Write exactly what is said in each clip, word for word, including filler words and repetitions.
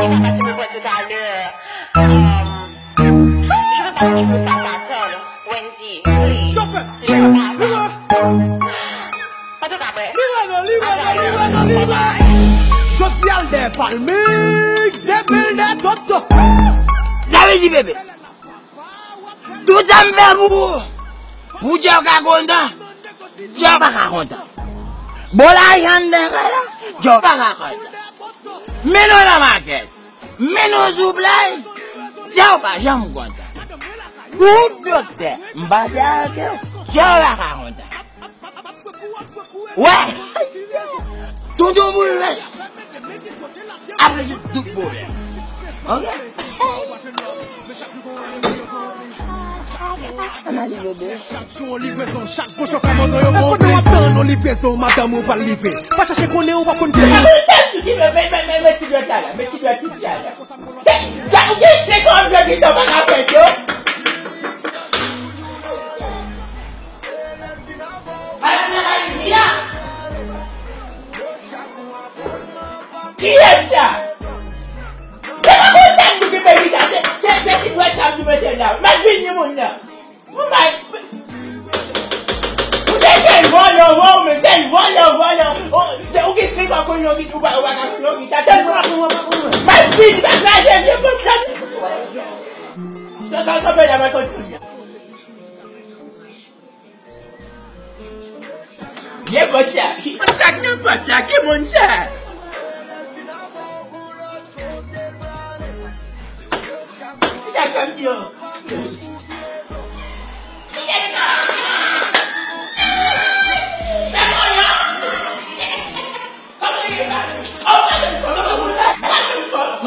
Papa ti pou talè. Um, je veux pas que tu me fasses attendre. Wendy, please. Chofè, li wè, li wè. An tou ka, bwè. Li wè non, li wè non, li wè non, li wè. Jodi a l de Palmix, de Pil, de Toto. Sa vle di, bebe. Tout sa m fè pou ou, pou Djè w ka kontan, Djè w pa ka kontan. Bon lajan m te fè la, Djè w pa ka kontan. Men nou nan makèt, men nou sou plaj, Djè w pa janm kontan. Ou doktè, m pa te avè w, Djè w pa ka kontan. Wè! Tonton Boulvès ap rezoud tout pwoblèm. Ok? Analize yo de. Chak jou on livrezon, chak bon chofè moto yo gon plis. Tann on livrezon, madanm ou pral livre. Pa chache konnen ou pa konn ki. Met ti dwèt la, met ti dwèt la. Ou gen senk an, ou gen senk an, pa ka fè yo. Madanm nan pa isit la. Kiyès sa? Se pa konsa m ki peyi sa, se, se, se ti dwèt sa m ki mete la. Mèt vini moun nan. Ou bay. Ou te sèl vòlò, vòlò, men sèl vòlò, vòlò. Ou, se ou ki si pa konn yon git, ou pa, ou pa ka konn yon git. Sa tèlman. Mèt vini, pa kraze vye pòt la. Sa, sa, sa, pa la, pa konn tout. Vye pòt sa. Ki moun sa k nan pòt la? Ki moun sa? Sa fè m di yo.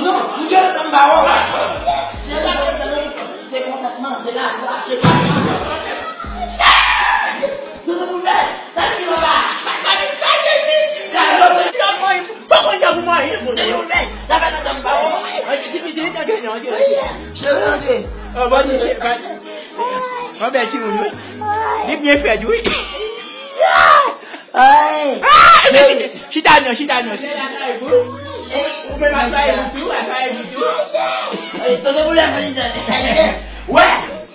Non, m gen tan ba ou. Se kontantman, se lajwa, se pa. Anbèl timoun wi. Li byen fèt wi. Ay! Ah, men chita, chita non, chita non. Ou menm aswaye boutou, aswaye boutou. Ay, tonton Boulvès, wè,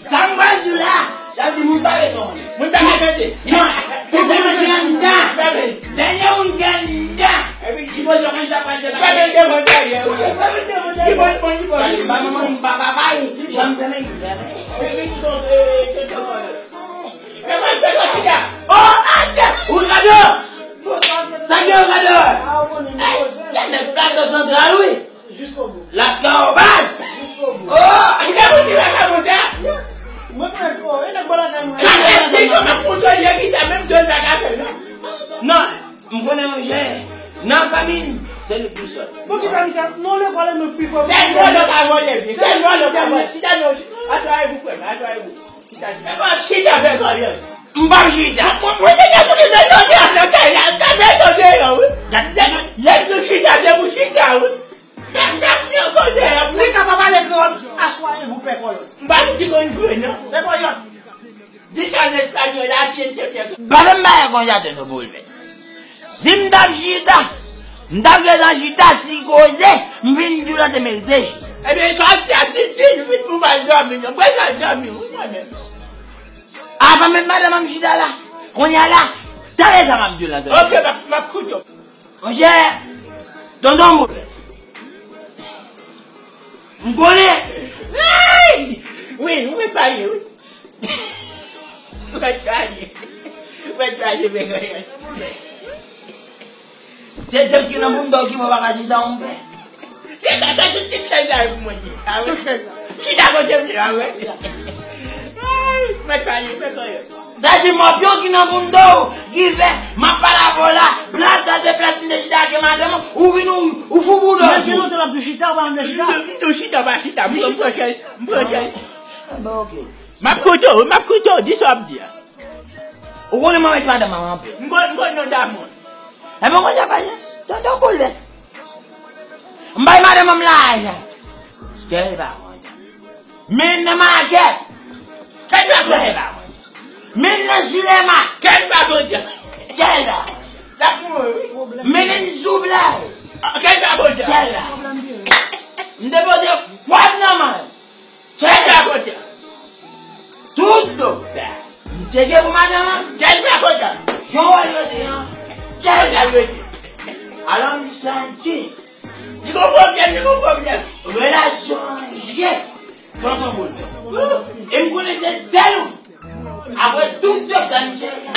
sa m pral di w la, sa vle di moun pa bezwen. Moun pa bezwen. Non, ou gen yon anndan. Dènye moun gen anndan. Epi, li poze yon moun sa pral di. Pa bezwen devan dèyè, wi. Pa bezwen devan dèyè. Li bon, li bon, li bon. Ba manman, ba papa, li janm fèmen. Epi, ki bon, e, e, e, e, Fè mwen fè sòti la. Oh, adye! Ou gade! Sa gen ou gade? Ay, la nèg Plato Santral, wi. Laskawobaz. Oh, li te pou tire la konsa. Mwen mwen fò, e nèg bò lakay mwen. Kate si nou mèt kontrole gita, menm de bagay fè non. Non, m konnen yon jè. Nan fanmi m, se li ki sòt. Bon, ki sa, ki sa? Non, le pale nou pi fò. Se non, le pa vole, se non, le pa vole. Chita non, aswaye pou frè m, aswaye pou. Chita, chita, chita, fè kòlè. M p ap chita. Mwen, mwen, se gade ki fè kòlè nan kay la, m ta fè kòlè deyò, wi. Lè nou chita, se pou chita, wi. Sa, sa, fè kòlè, wi. Li ka pa pale kreyòl, aswaye pou fè kòlè. M pa di konn jwe, non. Fè kòlè. Di sa an espanyòl, la siente fè. Pa fè m bagay konsa, tonton Boulvès. Si m t ap chita, m t ap gentan chita, si koze, m fin di w la te merite chita. Ebyen, sa w di a, si, si, vin pou m al dòmi, non, mwen al dòmi, wi, mwen menm. Apa menm madanm an m chita la, kounye a la, tande sa m ap di w la, tande. Ok, m ap, m ap koute w. Monchè, tonton Boulvès. M konnen. Wi, wi, pa ye, wi. Mwen twaye. Mwen twaye, men ganyan. Se djab ki nan bounda w ki mwen pa ka chita yon pè. Se sa, sa tout ti chèz la pou mwen di. A wi. Tout chèz la. Chita kote m la, wi. Ay, mwen twaye, mwen twaye. Sa di mòpyon ki nan bounda w ki fè m ap pale avè w la. Plas sa se plas m te chita ak madanm ou vin ou, ou fou boudò. Men gen lontan l ap di chita, ou pa menm chita. M di chita, pa chita. M pran chèz, m pran chèz. Bon, ok. M ap koute w, m ap koute w, di sa w ap di a. Ou konnen mwen met madanm an anpil. M konn, m konn non damou. Ebyen, ou konn sa pase? Tonton Boulvès. M bay madanm an m lajan. Kè l pa kontan. Men nan makèt. Kè l pa kontan. Men nan sinema. Kè l pa kontan. Kè l pa kontan. L ap mouri, wi. Men nan souplay. Kè l pa kontan. Kè l pa kontan. M te poze kòb nan men l. Tchèk la kote. Tout doktè. M tcheke pou madanm lan. Tchèk la kote. Jan w wè l rete an. Tchèk la rete. Alò m santi. Li gon pwoblèm, li gon pwoblèm. Relasyon an je. Tonton Boulvès. E m konnen se sèl ou. Apre tout doktè m tcheke,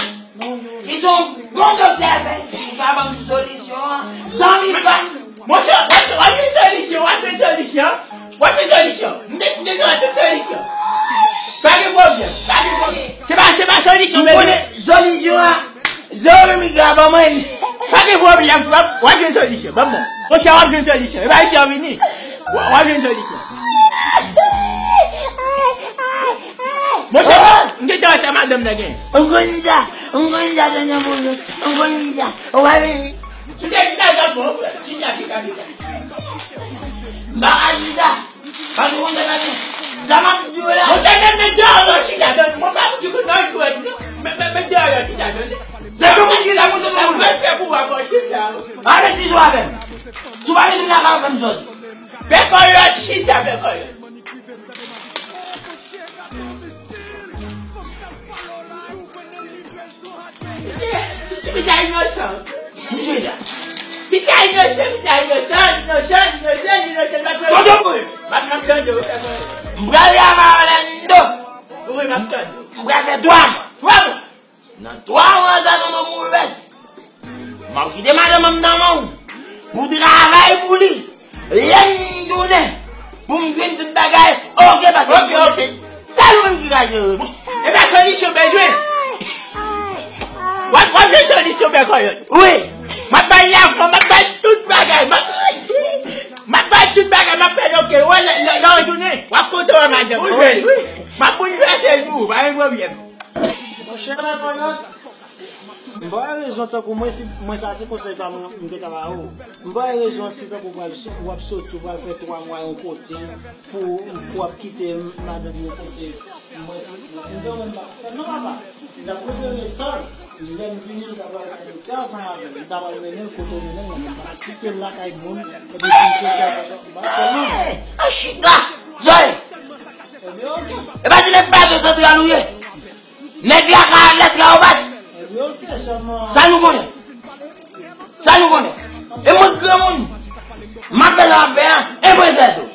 ki se yon bon doktè, ki ka ban m solisyon an, zanmi pa m. Monchè, monchè, w ap jwenn solisyon, w ap jwenn solisyon. W ap jwenn solisyon. M te, m te jwenn tout solisyon. Pa gen pwoblèm, pa gen pwoblèm. Se pa, se pa solisyon, m konnen solisyon an. Zanmi pa m. Pa gen pwoblèm, w ap, w ap jwenn solisyon. Ban m non. Monchè, w ap jwenn solisyon. E pa isit w vini. W, w ap jwenn solisyon. Monchè, m te tande sa madanm nan gen. M konn sa, m konn sa, tonton Boulvès. M konn sa. Ou pa vini. M te di sa, sa bon, frè. Chita, chita, chita. M pa ka chita. Pase w konn sa, pase. Sa m ap di w la. Monchè, men, men deyò, non, chita, tande. Mwen pa di w non, jwèt, non. Men, men, men deyò, non, chita, tande. Se pou mwen ki la, mwen te mwen fè pou w akò chita. Arete jwe avè m. Si w pa mete m lakay ou, fè m sòti. Bèkòlòt, chita, bèkòlòt. Pitit inosan. Misye la. Pitit inosan, pitit inosan, inosan, inosan, inosan, m ap tande w. Tonton Boul. M ap tande w. M prale avè Orlando. Wi, m ap tande w. M pral fè twa mwa. Twa mwa. Nan twa mwa sa, tonton Boulvès, m ap kite madanm nan men w pou w travay pou li. Lè m tounen, pou m jwenn tout bagay, oke, paske m konnen se sèl ou menm ki ka jere m. E pa solisyon bezwen. W ap, w ap jwenn solisyon, bèkòlòt. Wi. M ap bay lajan, m ap bay tout bagay. M ap, m ap bay tout bagay, m ap fè l oke. Wè, lè, lè, lè w tounen, w ap kontan wè madanm. Wi, wi. M ap boulvèse l pou ou, pa gen pwoblèm. Monchè, bèkòlòt. M pa wè rezon tankou mwen, si mwen sa se konsèy pa mwen m te ka ba ou. M pa wè rezon si tankou w pral so-, w ap soti, w pral fè twa mwa yon kote pou, pou w ap kite madanm yon kote. Mwen si, mwen si m te wè m pa fè non papa. M t ap prefere tan lè m vini m ta pral fè doktè ansanm avè l. M ta pral mennen l kote w mennen l, men m pa kite l lakay moun epi si m soti avè l m pa fè non. An chita! Zoe! Ebyen oke. E pa ti nèg Plato Santral ou ye? Nèg la ka al esklavaj. Sa nou konnen? Sa nou konnen? E mwen granmoun. M ap fè sa m ap fè a, e mwen sèl tou.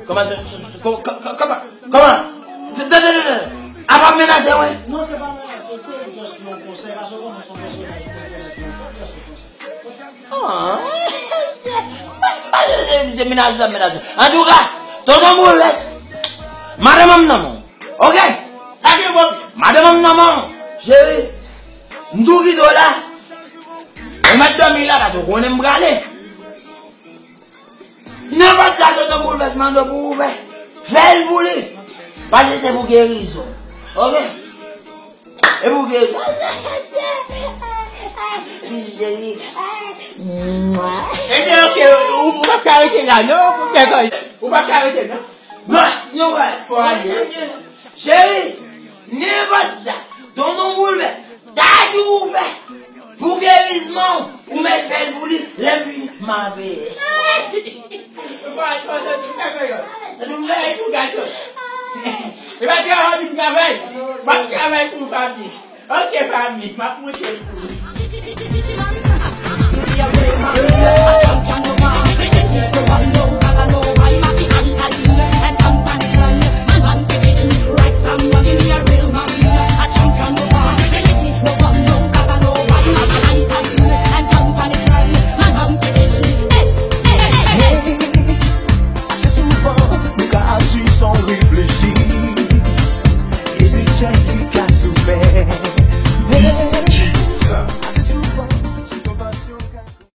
Kòman? Kòman? Kòman? Apa menace mwen? Non, se pa menace, se just yon konsèy, paske w konnen se yon konsèy. Ah, se, se, se menace, se menace. Antouka, tonton Boulvès, madanm an nan men w. Oke? Pa gen pwoblèm. Madanm an nan men w, cheri. M tou kite w la. Ou mèt dòmi la, paske w konnen m prale. Nenpòt sa tonton Boulvès mande w pou ou fè, fè l pou li. Paske se pou gerizon. Oke? E pou gerizon. Cheri. Ebyen, oke, ou, ou p ap ka rete la, non, pou fè kòz. Ou p ap ka rete, non. Non, nou wè, fò ale. Cheri, nenpòt sa tonton Boulvès ta di w fè pou gerizman w, ou mèt fè l pou li, lè m vini, m a peye. Ou pa, ou pa soti fè kòyòt. Ou bay pou gason. E pa travay, ou travay. M ap travay pou fanmi. Oke, fanmi, m ap monte l pou ou.